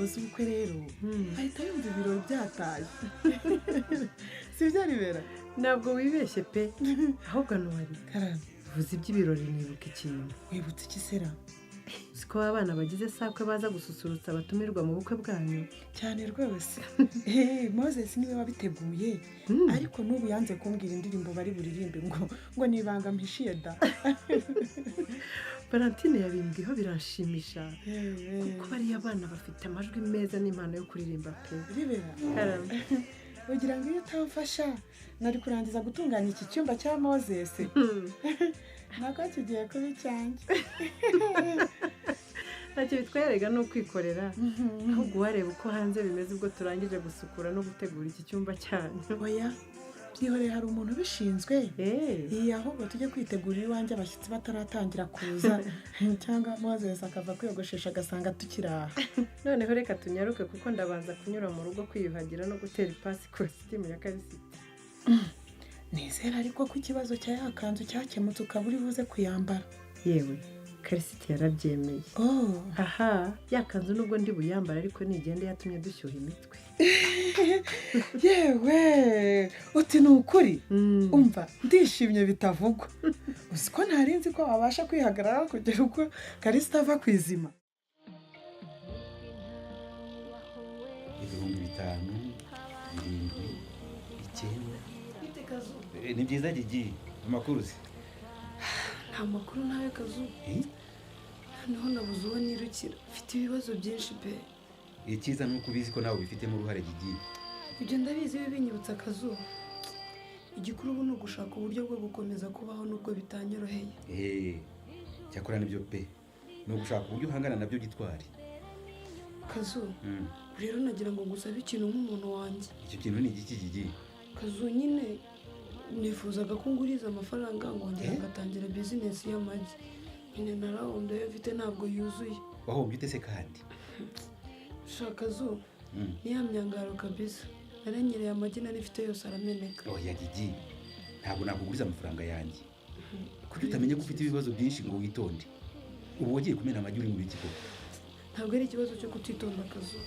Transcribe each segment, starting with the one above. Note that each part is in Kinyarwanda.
Indirimbo z'ubukwe rero ahita yumva ibirori byataye. Si byo, Ribera? Ntabwo wibeshye pe. Ahubwo Nuwari, Karame. Uvuze iby'ibirori nibuka ikintu. Wibutse iki sera? Uzi ko abana bagize sakwe baza gususurutsa abatumirwa mu bukwe bwanyu? Cyane rwose. Moses niwe wabiteguye, ariko n'ubu yanze kumbwira indirimbo bari buririmbe, ngo ni ibanga mpishiye da. Valentine yabimbwiyeho biranshimisha, kuko bariya bana bafite amajwi meza n'impano yo kuririmba pe. Ribera. Karame. Ugira ngo iyo utamfasha nari kurangiza gutunganya iki cyumba cya Moses? Nako kigiye kuba icyanjye. Ntacyo bitwerega, ni ukwikorera. Ahubwo uwareba uko hanze bimeze ubwo turangije gusukura no gutegura iki cyumba cyanyu. Oya, byihoreye, hari umuntu ubishinzwe. Iyi, ahubwo tujye kwitegurira iwanjye abashyitsi bataratangira kuza, cyangwa Moses akava kwiyogoshesha agasanga tukiri aha. Noneho reka tunyaruke, kuko ndabanza kunyura mu rugo kwiyuhagira no gutera ipasi kositimu ya Karisiti. Nizera ariko ko ikibazo cya ya kanzu cyakemutse, ukaba uri buze kuyambara. Yewe, Karisiti yarabyemeye. Oh. Aha, ya kanzu nubwo ndi buyambara, ariko nigenda yatumye dushyuha imitwe. Yewe, uti ni ukuri? Umva, ndishimye bitavugwa. Uzi ko ntari nzi ko wabasha kwihagararaho kugera ubwo Karisita ava ku izima? 5779. Ni byiza, Gigi. Amakuru se? Nta makuru ntayo, Kazu. Noneho nabuze uwo nirukira, mfite ibibazo byinshi pe. Icyiza ni uko ubizi ko nawe ubifitemo uruhare, Gigi. Ibyo ndabizi, biba binyibutsa akazuba. Igikuru ubu ni ugushaka uburyo bwo gukomeza kubaho nubwo bitanyoroheye. Cyakora nibyo pe, ni ugushaka uburyo uhangana nabyo gitwari. Kazu, rero nagira ngo ngusabe ikintu nk'umuntu wanjye. Icyo kintu ni igiki, Gigi? Kazu, nyine nifuzaga ko nguriza amafaranga ngongera ngatangira bizinesi y'amagi. Nyine narahombye, ayo mfite ntabwo yuzuye. Wahombye ute se kandi? Sha Kazu, ni ya myangaro kabisa. Naranyereye, amagi nari mfite yose arameneka. Oya Gigi, ntabwo nakuguriza amafaranga yanjye. Kuki utamenya ko ufite ibibazo byinshi ngo witonde? Ubu wagiye kumena amagi uri mu biki koko? Ntabwo ari ikibazo cyo kutitonda, Kazu.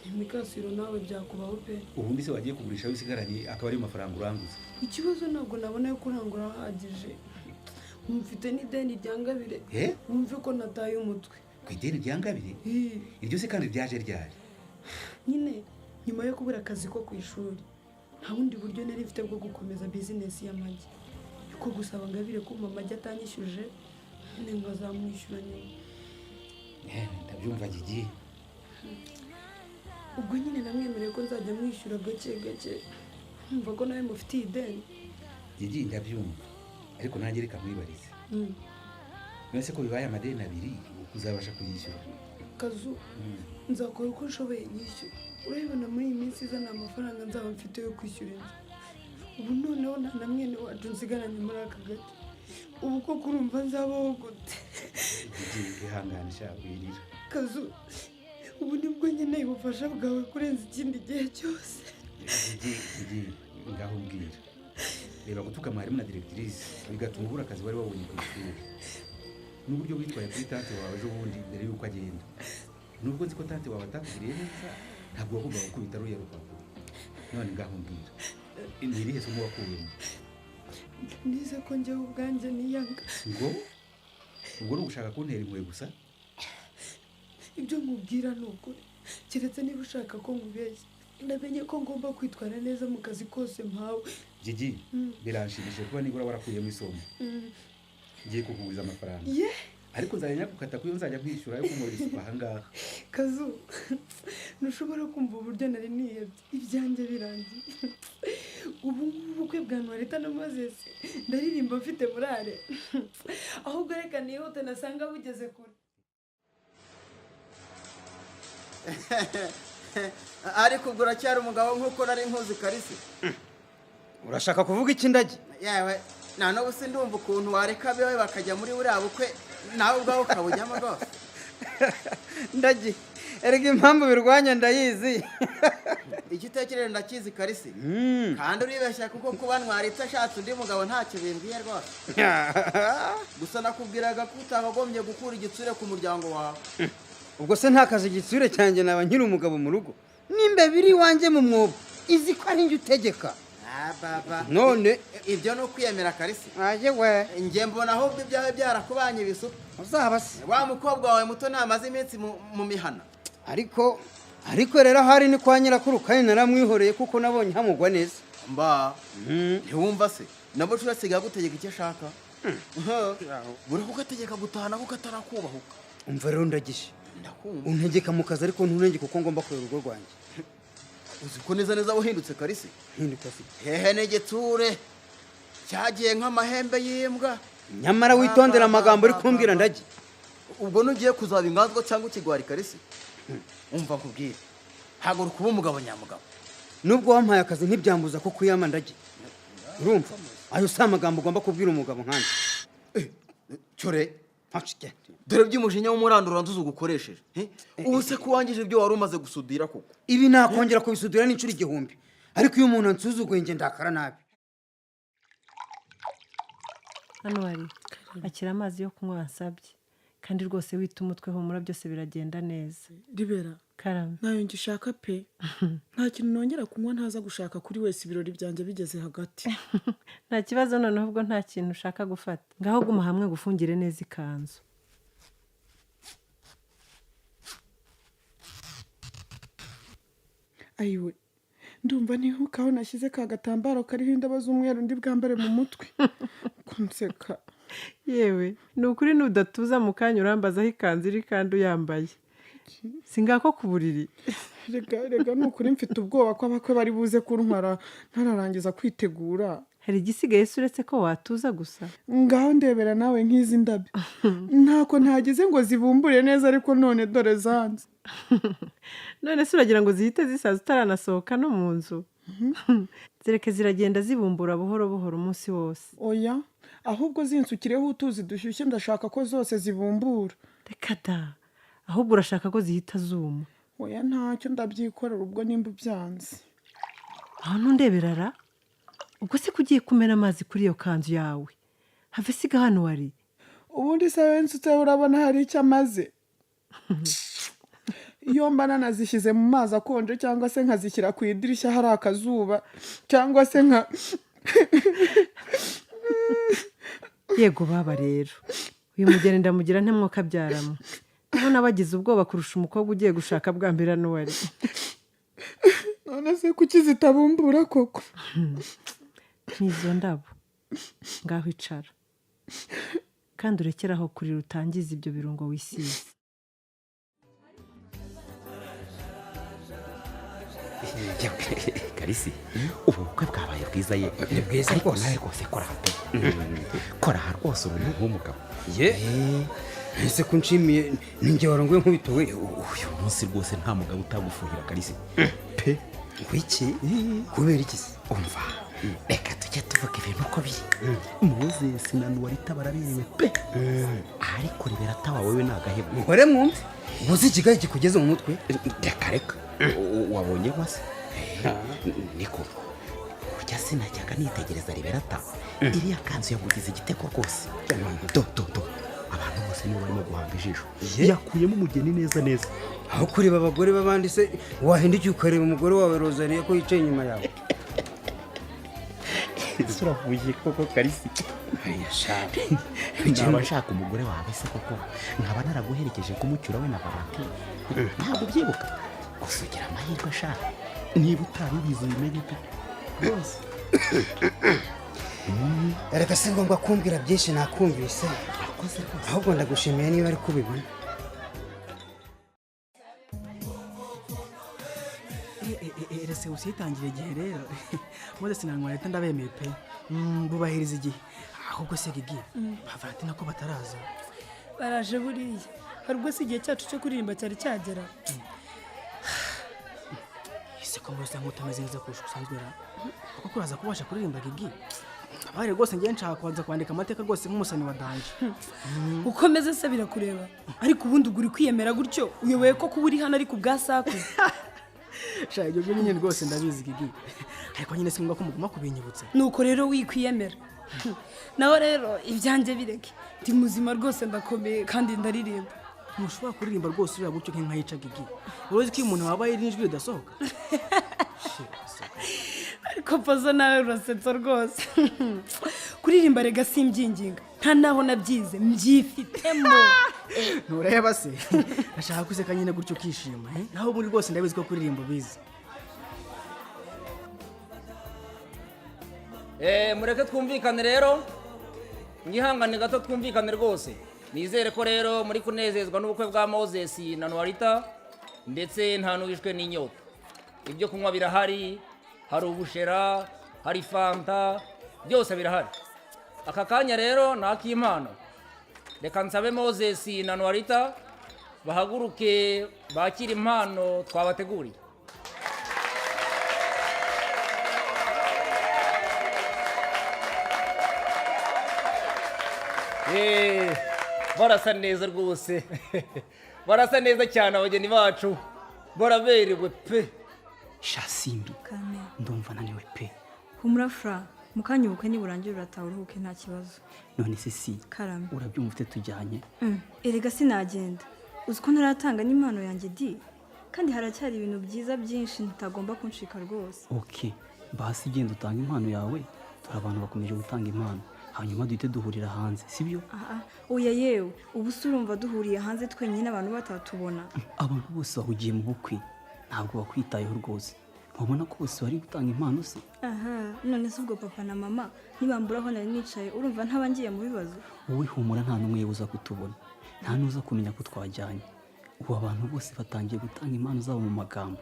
Ni imikasiro, nawe byakubaho pe. Ubundi se wagiye kugurisha ayo usigaranye, akaba ariyo mafaranga uranguza? Ikibazo ntabwo nabona yo kurangura ahagije. Mfite n'ideni rya Ngabire. Eh? Wumve ko nataye umutwe. Ku ideni rya Ngabire? Iryo se kandi ryaje ryari? Nyine nyuma yo kubura akazi ko ku ishuri, nta bundi buryo nari mfite bwo gukomeza bizinesi y'amagi, niko gusaba Ngabire kumpa amagi atanyishyuje, nyine nkazamwishyura nyuma. Ndabyumva, Gigi. Ubwo nyine namwemereye ko nzajya mwishyura gake gake. Nkumva ko nawe mufitiye ideni. Gigi, ndabyumva, ariko nanjye reka nkwibarize. None se ko bibaye amadeni abiri, uzabasha kuyishyura? Kazu, nzakora uko nshoboye nyishyura. Urabibona, muri iyi minsi iza nta mafaranga nzaba mfite yo kwishyura inzu. Ubu noneho nta na mwene wacu nsigaranye muri aka gace. Ubu koko urumva nzabaho gute? Gigi, ihangane sha, wirira. Kazu, ubu nibwo nkeneye ubufasha bwawe kurenza ikindi gihe cyose. Gigi, Gigi, ngaho mbwira. Reba, gutuka mwarimu na directrice bigatuma ubura akazi wari wabonye ku ishuri, n'uburyo witwaye kuri tante wawe ejo bundi mbere y'uko agenda. Nubwo nzi ko tante wawe atakugiriye neza, ntabwo wagombaga gukubita ruriya rupapuro. None ngaho mbwira, ni irihe somo wakuyemo? Nize ko njyewe ubwanjye niyanga. Ngo ubwo ni ugushaka kuntera impuhwe gusa? Ibyo nkubwira ni ukuri, keretse niba ushaka ko nkubeshya. Namenye ko ngomba kwitwara neza mu kazi kose mpawe. Gigi, biranshimishije kuba nibura warakuyemo isomo. Ngiye kukuguriza amafaranga, ariko nzajya nyakukata kuyo nzajya kwishyura yo kunkorera isuku ahangaha. Kazu, ntushobora kumva uburyo nari nihebye ibyanjye birangiye. Ubu ngubu ubukwe bwa Nwarita na Moses ndaririmba mfite morale. Ahubwo reka nihute, nasanga bugeze kure. Ariko ubwo uracyari umugabo nk'uko nari nkuzi, Karisi. Urashaka kuvuga iki, Ndagi? Yewe, nta n'ubu sindumva ukuntu wareka abewe bakajya muri buriya bukwe, nawe ubwawe ukabujyamo rwose. Ndagi, erega impamvu birwanya ndayizi. Icyo utekereje ndakizi, Karisi, kandi uribeshya, kuko kuba Ntwaritse ashatse undi mugabo ntacyo bimbwiye rwose. Gusa nakubwiraga ko utakagombye gukura igitsure ku muryango wawe. Ubwo se nta kazi igitsure cyanjye naba nkiri umugabo mu rugo? Nimba biri iwanjye mu mwobo, izi ko ari njye utegeka. None ibyo ni ukwiyemera Karisi. Aje we. Njye mbona ahubwo ibyawe byarakubanye ibisupu. Uzaba se. Wa mukobwa wawe muto ntamaze iminsi mu mihana. Ariko rero ahari ni kwa nyirakuru, kandi naramwihoreye kuko nabonye hamugwa neza. Mba ntiwumva se, na bucura asigaye agutegeka icyo ashaka. Buri kugategeka gutahana kuko atarakubahuka. Umva rero ndagishe. Ndakumva. Untegeka mu kazi ariko ntunenge kuko ngomba kurera urugo rwanjye. Uzi ko neza neza wahindutse Karisi? Hinduka se. Hehe n'igitsure cyagiye nk'amahembe y'imbwa. Nyamara witondera amagambo uri kumbwira ndagi. Ubwo nugiye kuzaba inganzwa cyangwa ikigwari Karisi? Umva nkubwire, haguruka uba umugabo nyamugabo. Nubwo wampaye akazi ntibyambuza ko kuyama ndagi. Urumva? Ayo si amagambo ugomba kubwira umugabo nkanjye. Cyore, dore by'umujinya w'umurandura nzuzi ugukoresheje. Ubu se ko wangije ibyo wari umaze gusudira koko? Ibi nakongera kubisudira n'inshuro 1000. Ariko iyo umuntu ansuzuguye nge ndakara nabi. Hano hari akira amazi yo kunywa wansabye. Kandi rwose wita umutwe, humura byose biragenda neza. Ribera. Karame. Ntayo ngishaka pe. Nta kintu nongera kunywa ntaza gushaka kuri wese ibirori byanjye bigeze hagati. Nta kibazo noneho ubwo nta kintu ushaka gufata. Ngaho guma hamwe gufungire neza ikanzu. Ayiwe, ndumva ntihukaho nashyize ka gatambaro kariho indabo z'umweru ndi bwambare mu mutwe. Kunseka. Yewe, ni ukuri nudatuza mu kanya urambaza aho ikanzu iri kandi uyambaye. Singako ku buriri. Rega ni ukuri mfite ubwoba ko abakwe bari buze kuntwara ntararangiza kwitegura. Hari igisigaye se uretse ko watuza gusa? Ngaho ndebera nawe nk'izi ndabyo. Ntako ntagize ngo zibumbure neza ariko none dore zanze. None se uragira ngo zihite zisaza utaranasohoka no mu nzu? Zireke ziragenda zibumbura buhoro buhoro umunsi wose. Oya, ahubwo zinsukireho utuzi dushyushye ndashaka ko zose zibumbura. Reka da, ahubwo urashaka ko zihita zuma. Oya ntacyo ndabyikorera ubwo nimba ubyanze. Aho ntundeberara? Ubwo se kugiye kumena amazi kuri iyo kanzu yawe? Have siga hano wari. Ubundi se wensutse urabona hari icyo amaze. Iyo mba nanazishyize mu mazi akonje cyangwa se nkazishyira ku idirishya hari akazuba cyangwa se nka Yego baba rero. Uyu mugeni ndamugira nte mwuka byaramo. Ndabona bagize ubwoba kurusha umukobwa ugiye gushaka bwa mbere n'uwari. None se kuki zitabumbura koko? Nizo ndabo. Ngaho icara. Kandi urekeraho kurira utangiza ibyo birungo wisize. Karisi, ubu bukwe bwabaye bwiza ye. Ni bwiza ariko rwose. Nawe rwose kora pe. Kora rwose uri umuntu w'umugabo. Ye. Ese ko nshimiye ninjye warongoye nkubitowe. Uyu munsi rwose nta mugabo utagufuhira Karisi. Pe. Wiki? Kubera iki se? Umva. Reka tujye tuvuga ibintu uko biri. Moses na Nuwarita baraberewe pe. Ariko Liberata wawe we nagahebwe. Muhore mwumve. Ubuze ikigaye kikugeze mu mutwe. Reka reka. Wabonye wase? Niko. Kurya sinajyaga nitegereza Liberata. Iriya kanzu yamugize igitego rwose. Do do do. Abantu bose nibo barimo guhanga ijisho. Yakuyemo umugeni neza neza. Aho kureba abagore b'abandi se wahindukiye ukareba umugore wawe Rosalie ko yicaye inyuma yawe. Uravuye koko Karisi. Naba nshaka umugore wawe se koko nkaba naraguherekeje kumucyura we na Valentine. Ntabwo ubyibuka. Gusa ugira amahirwe ashaka. Niba utari ubizi ubimenye pe. Rwose. Erega si ngombwa kumbwira byinshi nakumvise. Ahubwo ndagushimiye niba ari kubibona. Rese usitangira igihe rero. Moses na Nwareta ndabemeye pe. Bubahiriza igihe. Ahubwo se Gigi, Valentine ko bataraza. Baraje buriya. Hari ubwo se igihe cyacu cyo kuririmba cyari cyagera. Ese ko muri usanga utameze neza kurusha usanzwe ra. Kuko kuraza kubasha kuririmba Gigi. Abari rwose ngiye nshaka kubanza kwandika amateka rwose nk'umusani wa danje. Ukomeze se birakureba. Ariko ubundi uguri kwiyemera gutyo uyoboye ko kuba uri hano ariko ubwa saku. Sha ibyo byo nyine rwose ndabizi Gigi. Ariko nyine singombwa ko muguma kubinyibutsa. Nuko rero wikwiyemera. Naho rero ibyanjye bireke. Ndi muzima rwose ndakomeye kandi ndaririmba. Ntushobora kuririmba rwose uriya gutyo nk'inka yica Gigi. Uruzi ko iyo umuntu wabaye n'ijwi ridasohoka. Ariko pazo nawe urasetsa rwose. Kuririmba rega simbyinginga, nta naho nabyize, mbyifitemo. Ntureba se? Ashaka guseka nyine gutyo ukishima, eh? Naho ubundi rwose ndabizi ko kuririmba ubizi. Mureke twumvikane rero, mwihangane gato twumvikane rwose. Nizere ko rero muri kunezezwa n'ubukwe bwa Moses na Noarita, ndetse nta n'uwishwe n'inyota. Ibyo kunywa birahari, hari ubushera, hari fanta, byose birahari. Aka kanya rero ni ak'impano. Reka nsabe Moses na Noarita bahaguruke bakire impano twabateguriye. Barasa neza rwose. Barasa neza cyane abageni bacu, baraberewe pe. Shasimbi, Kame. ndumva naniwe pe. Humura Fra, mu kanya ubukwe niburangira urataha uruhuke nta kibazo. None se si Karame. urabyumva ute tujyanye? Erega sinagenda, uzi ko ntaratanga n'impano yanjye di, kandi haracyari ibintu byiza byinshi ntitagomba kunshika rwose. Okay, basi genda utange impano yawe, dore abantu bakomeje gutanga impano, hanyuma duhite duhurira hanze, sibyo? Aha, oya yewe, ubu se urumva duhuriye hanze twenyine abantu batatubona? Abantu bose bahugiye mu bukwe, ntabwo bakwitayeho rwose. Ntubona ko bose bari gutanga impano se? Aha, none se ubwo papa na mama nibambura aho nari nicaye, urumva ntaba ngiye mu bibazo? Wowe humura, nta n'umwe uza kutubona, nta n'uza kumenya ko twajyanye. Ubu abantu bose batangiye gutanga impano zabo mu magambo.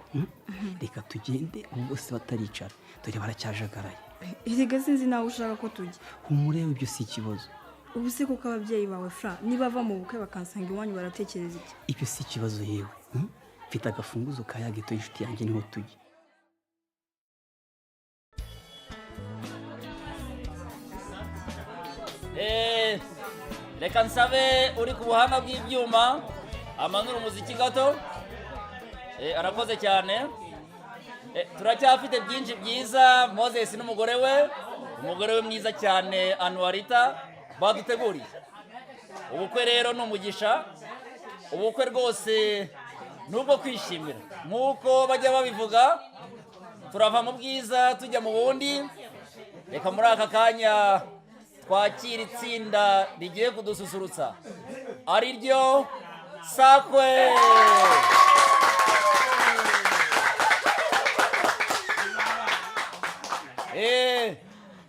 Reka tugende ubu bose bataricara, dore baracyajagaraye. Erega sinzi nawe ushaka ko tujya. Humura yewe, ibyo si ikibazo. Ubu se kuko ababyeyi bawe Fra nibava mu bukwe bakansanga iwanyu baratekereza iki? Ibyo si ikibazo yewe. Mfite agafunguzo ka ya geto y'inshuti yanjye, niho tujya. Reka nsabe uri ku buhanga bw'ibyuma amanura umuziki gato. Arakoze cyane. Turacyafite byinshi byiza Moses n'umugore we, umugore we mwiza cyane Anuarita baduteguriye. Ubukwe rero ni umugisha, ubukwe rwose nubwo kwishimira nk'uko bajya babivuga, turava mu bwiza tujya mu bundi. Reka muri aka kanya twakira itsinda rigiye kudususurutsa, ari ryo Sakwe.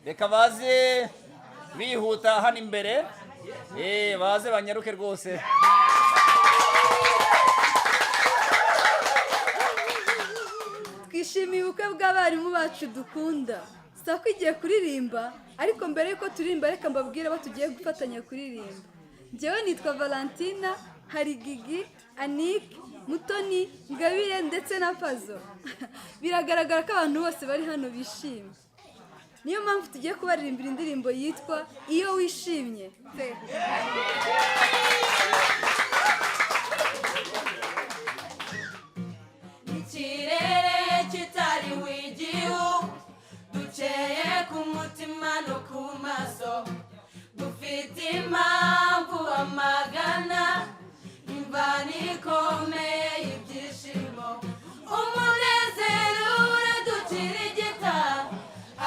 Reka baze bihuta hano imbere, baze banyaruke rwose. Twishimiye ubukwe bw'abarimu bacu dukunda. Sakwe igiye kuririmba, ariko mbere yuko turirimba reka mbabwire abo tugiye gufatanya kuririmba. Njyewe nitwa Valentina, hari Gigi, Anik, Mutoni, Ngabire ndetse na Pazo. Biragaragara ko abantu bose bari hano bishimye. Niyo mpamvu tugiye kubaririmbira indirimbo yitwa Iyo Wishimye. Ikirere kitariho igihu, dukeye ku mutima no ku maso, dufite impamvu amagana, imvano ikomeye y'ibyishimo, umunezero uradukirigita,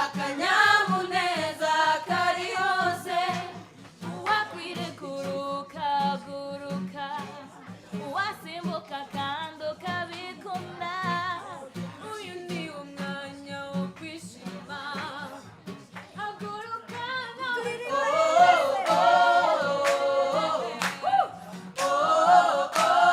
akanyamuneza kari hose. Uwakwiriye ukaguruka, uwasimbuka kandi ukabikunda, uyu ni umwanya wo kwishima, haguruka. Oh, oh, oh, oh, oh, oh.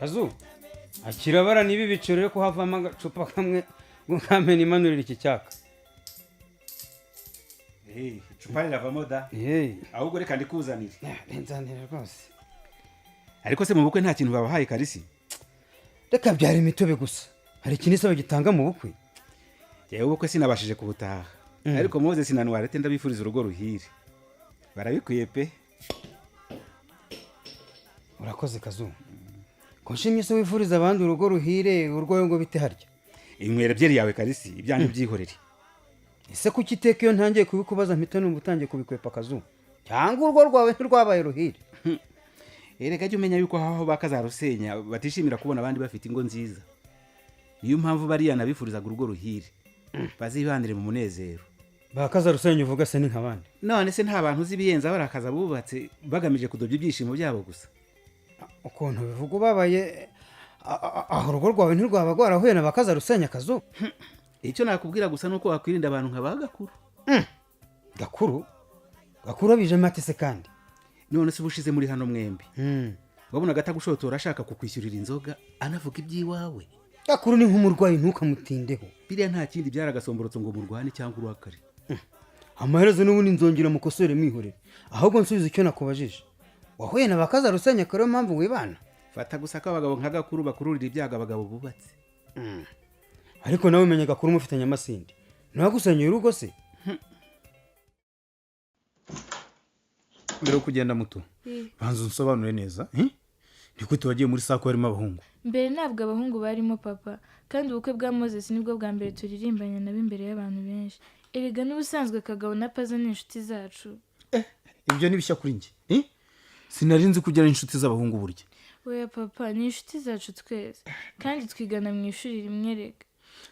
Kazu, akirabara niba ibiciro ko havamo agacupa kamwe ngo kamena imanurira iki cyaka. Icupa riravamo da. Ahubwo reka ndikuzanire. Nzanira rwose. Ariko se mu bukwe nta kintu babahaye, Karisi? Reka, byari imitobe gusa. Hari ikintu isaba gitanga mu bukwe? Yewe, ubukwe sinabashije kubutaha, ariko Moses na Nuwarete ndabifuriza urugo ruhire, barabikwiye pe. Urakoze, Kazu. Ko nshimye se wifuriza abandi urugo ruhire, urwawe ngo bite harya? Inywera byeri yawe, Karisi, ibyanyu byihorere. Ese kuki iteka iyo ntangiye kubikubaza mpita numva utangiye kubikwepa, Kazu? Cyangwa urugo rwawe ntirwabaye ruhire? Erega jya umenya yuko aho bakazarusenya batishimira kubona abandi bafite ingo nziza. Niyo mpamvu bariya nabifurizaga urugo ruhire, bazibanire mu munezero. Bakazarusenya uvuga se ni nk'abandi? None se nta bantu uzi biyenza barakaza bubatse bagamije kudobya ibyishimo byabo gusa? Ukuntu bivuga ubabaye, aho urugo rwawe ntirwaba rwarahuye na bakazarusenya, Kazu? Icyo nakubwira gusa ni uko wakwirinda abantu nka ba Gakuru. Gakuru? Gakuru abijemo ate se kandi? None se ubushize muri hano mwembi wabonaga atagushotora ashaka kukwishyurira inzoga, anavuga iby'iwawe? Gakuru ni nk'umurwayi, ntukamutindeho. Biriya nta kindi, byari agasomborotso ngo murwane cyangwa urakare. Amaherezo n'ubundi nzongera mukosore, mwihorere. Ahubwo nsubiza icyo nakubajije: wahuye na bakazarusenya akaba ariyo mpamvu wibana? Fata gusa ko abagabo nka Gakuru bakururira ibyago abagabo bubatse. Ariko nawe umenya Gakuru mufitanye amasinde, ntiwagusenyeye urugo se? Mbere yo kugenda, muto, banza unsobanure neza, eh? Ni gute wagiye muri SACCO harimo abahungu? Mbere ntabwo abahungu barimo, papa. Kandi ubukwe bwa Moses nibwo bwa mbere turirimbanye nabo imbere y'abantu benshi. Erega n'ubusanzwe Kagabo na Pazo ni inshuti zacu. Ibyo ni bishya kuri njye, eh? Sinari nzi ko ugira inshuti z'abahungu burya. Oya papa, ni inshuti zacu twese, kandi twigana mu ishuri rimwe rega.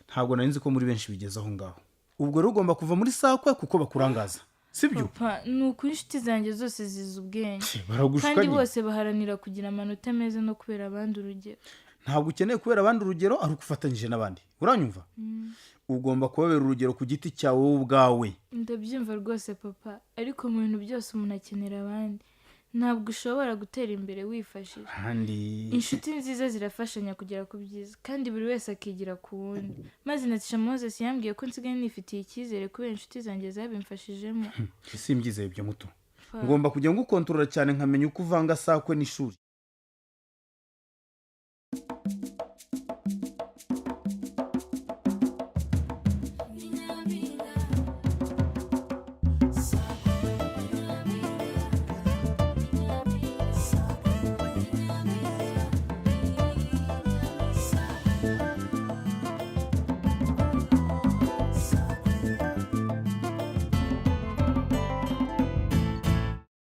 Ntabwo nari nzi ko muri benshi bigeze aho ngaho. Ubwo rero ugomba kuva muri SACCO kuko bakurangaza, sibyo? Papa, ni ukuri inshuti zanjye zose zizi ubwenge. Baragushuka Kandi nyine. bose baharanira kugira amanota meza no kubera abandi urugero. Ntabwo ukeneye kubera abandi urugero ari uko ufatanyije n'abandi, uranyumva? Ugomba kubabera urugero ku giti cyawe wowe ubwawe. Ndabyumva rwose papa, ariko mu bintu byose umuntu akenera abandi. Ntabwo ushobora gutera imbere wifashije. Kandi Inshuti nziza zirafashanya kugera ku byiza, kandi buri wese akigira ku wundi. Maze na Teacher Moses yambwiye ko nsigaye nifitiye icyizere kubera inshuti zanjye zabimfashijemo. Simbyizeye ibyo, muto. Pa. Ngomba kujya ngukontorora cyane, nkamenya uko uvanga SACCO n'ishuri.